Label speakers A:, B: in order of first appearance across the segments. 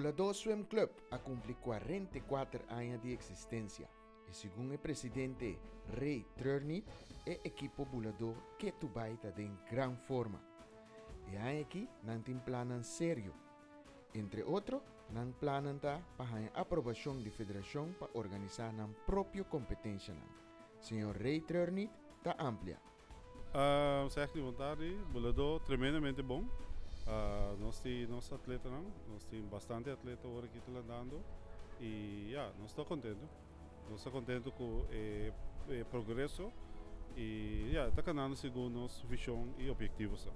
A: Buladó Swim Club a kumpli 44 aña di eksistensia i segun e presidente Ray Treurniet, e ekipo Buladó ketu bai ta den gran forma. E aña aki nan tin plannan serio. Entre otro, nan plannan ta pa haña aprobashon di federashon pa organisá nan propio kompetensianan. Señor Ray Treurniet ta amplia.
B: Zeg bon tardi, Buladó tremendamente bon. Nos tin nos atletanan, nos tin bastante atleta awor aki ta landando i ya, nos ta kontentu. Nos ta kontentu ku e progreso i ya, ta kanando segun nos vishon i objektivonan.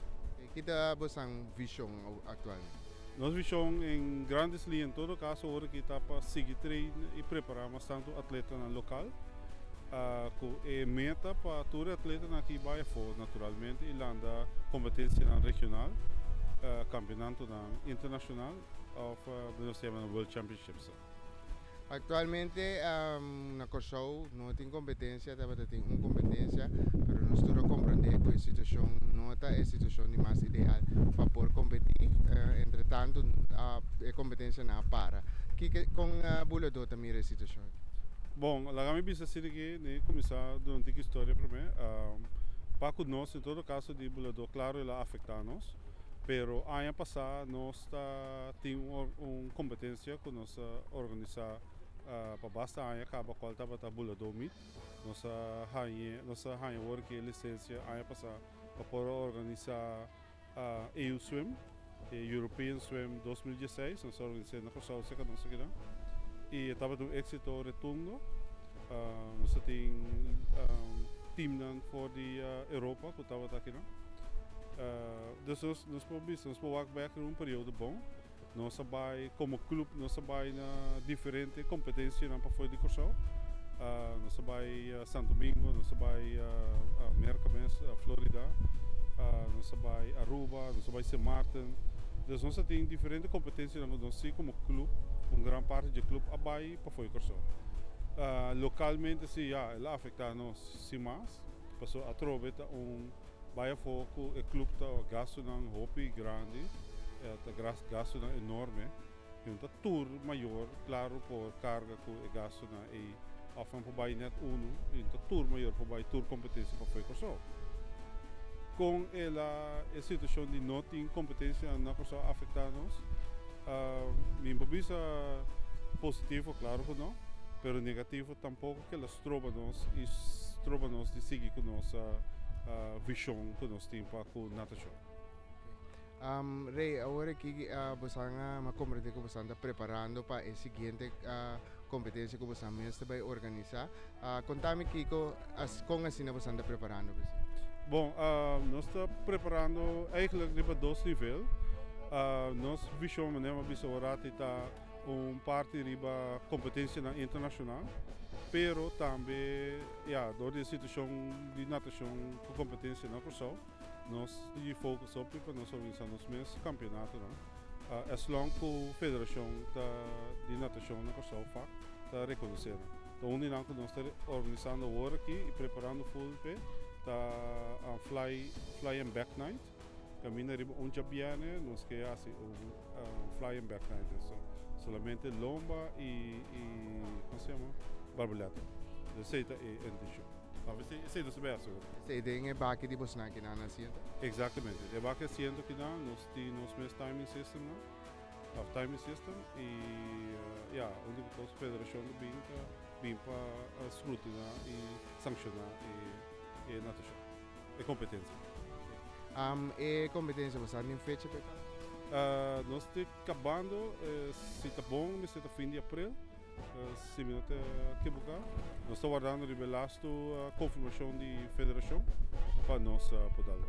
A: Kiko ta boso vishon aktualmente?
B: Nos vishon en grandes liñas, en todo kaso, awor aki ta pa sigui train i prepará mas tantu atletanan lokal. Ku e meta pa tur atletanan aki bai afó naturalmente i landa kompetensianan regional, kampeonatonan internashonal òf nos ta yama World Championships.
A: Aktualmente na Kòrsou no tin kompetensia, tabata tin un kompetensia, pero nos tur a komprondé ku e situashon no ta e situashon di mas ideal pa por kompetí. Entre tantu, e kompetensianan a para. Kiko kon Buladó ta mira e situashon?
B: Bon, laga mi bisa asina ku mi kuminsá durante e historia promé. Pa ku nos, en todo kaso di Buladó, klaro el a afektá nos, pero aña pasá nos ta tin un kompetensia ku nos a organisá pa basta aña kaba, kual tabata Buladó Meet. Nos a haña awor ku e lisensia aña pasá pa por organisá EU Swim, European Swim 2016, nos a organisá na Kòrsou, serka nos aki. I tabata un éksito rotundo. Nos tin teamnan for di Europa ku tabata aki. Dus nos por nos por wak bèk un periodo bon. Nos a bai komo klup, nos a bai na diferente kompetensianan pafó di Kòrsou. Nos a bai Santo Domingo, nos a bai Merka mes, Florida, nos a bai Aruba, nos a bai Sint Maarten. Dus nos tin diferente kompetensianan ku nos komo klup, un gran parti di e klup a bai pafó di Kòrsou. Lokalmente si, ja, el a afektá nos sin mas. Pasó atrobe ta un bai afó ku e klup ta gastunan hopi grandi, ta gastunan enorme. I no ta tur mayor, klaro, por karga ku e gastunan ei òf nan por bai net unu, i no ta tur mayor por bai tur kompetensia pafó di Kòrsou. Kon el a e situashon di no tin kompetensia na Kòrsou a afektá nos? Mi por bisa positivo, klaro ku no, pero negativo tampoko ku el a stroba nos i stroba nos di sigui ku nos vishon ku nos tin pa ku natashon.
A: Ray, awor aki boso a komprondé ku boso ta preparando pa e siguiente kompetensia ku boso mes bai organisá. Konta mi kiko, kon asina boso ta preparando?
B: Bon, nos ta preparando eigenlijk riba dos nivel. Nos vishon, manera mi a bisa awor, ta un parti riba kompetensianan internashonal, pero tambe, ja, dor di e situashon di natashon ku kompetensia na Kòrsou, nos ta focus op pa nos organisá nos mes kampeonatonan. As long ku federashon ta di natashon na Kòrsou FAC ta rekonosé. Anto, un di nan ku nos ta organisando awor aki i preparando full p'e ta fly and back night. Kaminda riba un djabièrnè, nos ke hasi un fly and back night. So, solamente lomba i kon se yama? Barbulètè. Esei ta e intenshon. Esei ta bèst.
A: Esei den e baki di boso akinan na asiento?
B: Eksaktamente. E baki asiento akinan, nos tin nos mes timing system, no? Of timing system i ja, úniko kos federashon ta bin ta bin pa skrutiná i sankshoná e natashon, e kompetensia.
A: E kompetensia, boso tin fecha pa esaki?
B: Nos ta kabando, si ta bon, mester ta fin di aprel, si mi no ta ekivoká. Nos ta wardando riba e laatste konfirmashon di federashon pa nos por dal.